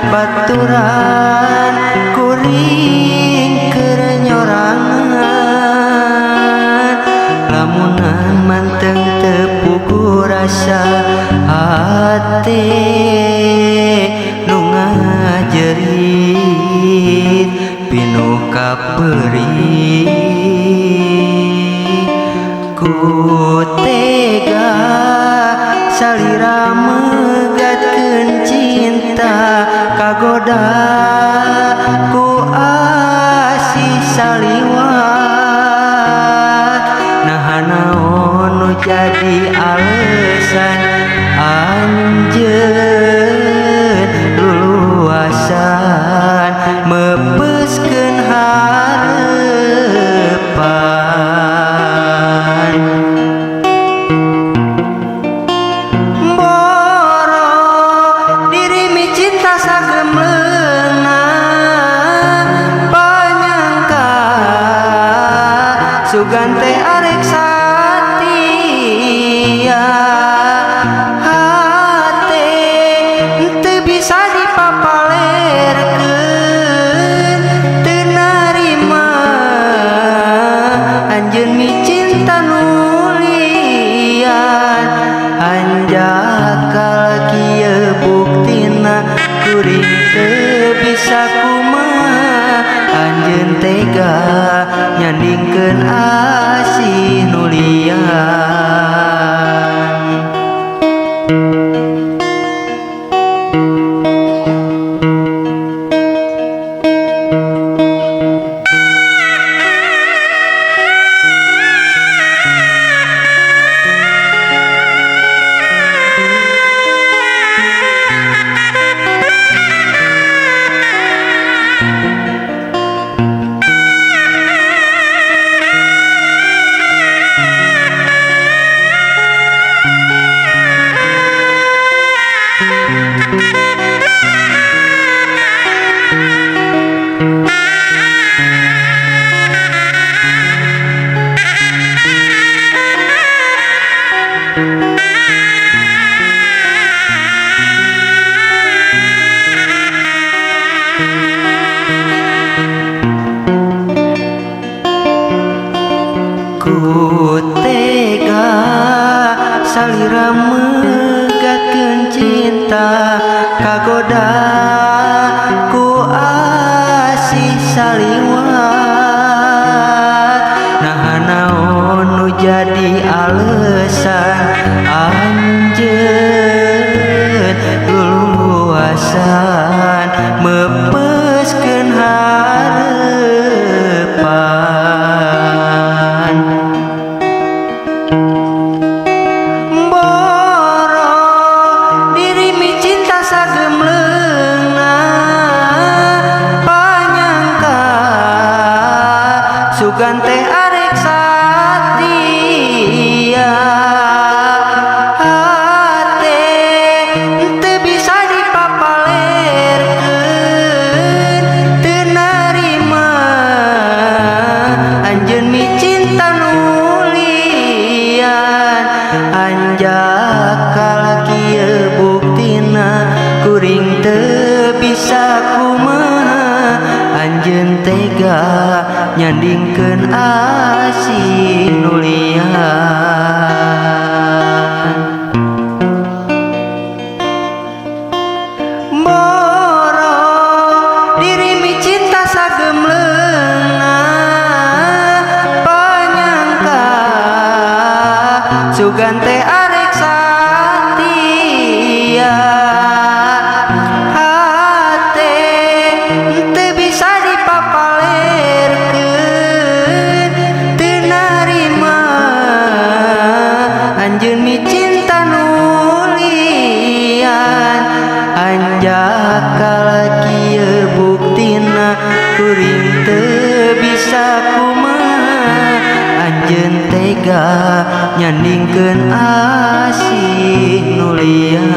Baturan kuring keur nyorangan lamunan manteng teu rasa hate nu ngajerit pinuh kapeurih ku tega salira megatkeun cinta kagoda ku asih saliwat naha naon nu jadi alesan anjeun luluasan mepeskeun harepan. Boro diri micinta sagemleungna panyangka sugan teh arek satia hate teu bisa dipapalerkeun teu narima anjeun micinta nu lian hanjakal kieu buktina kuring teu bisa kumaha anjeun tega nyandingkeun asih nu lian. Ku tega salira megatkeun cinta kagoda ku asih saliwat naha naon nu jadi alesan anjeun luluasan mepeskeun harepan. Boro diri micinta sagemleungna panyangka sugan teh arek satia hate teu bisa dipapalerkeun teu narima anjeun micinta nu lian hanjakal kieu buktina kuring teu bisa kumaha anjeun tega nyandingkeun asih nu lian. Boro diri micinta sagemleungna panyangka sugan teh arek satia hate teu bisa dipapalerkeun teu narima anjeun micinta nu lian hanjakal kieu buktina kuring teu bisa kumaha anjeun tega nyandingkeun asih nu lian.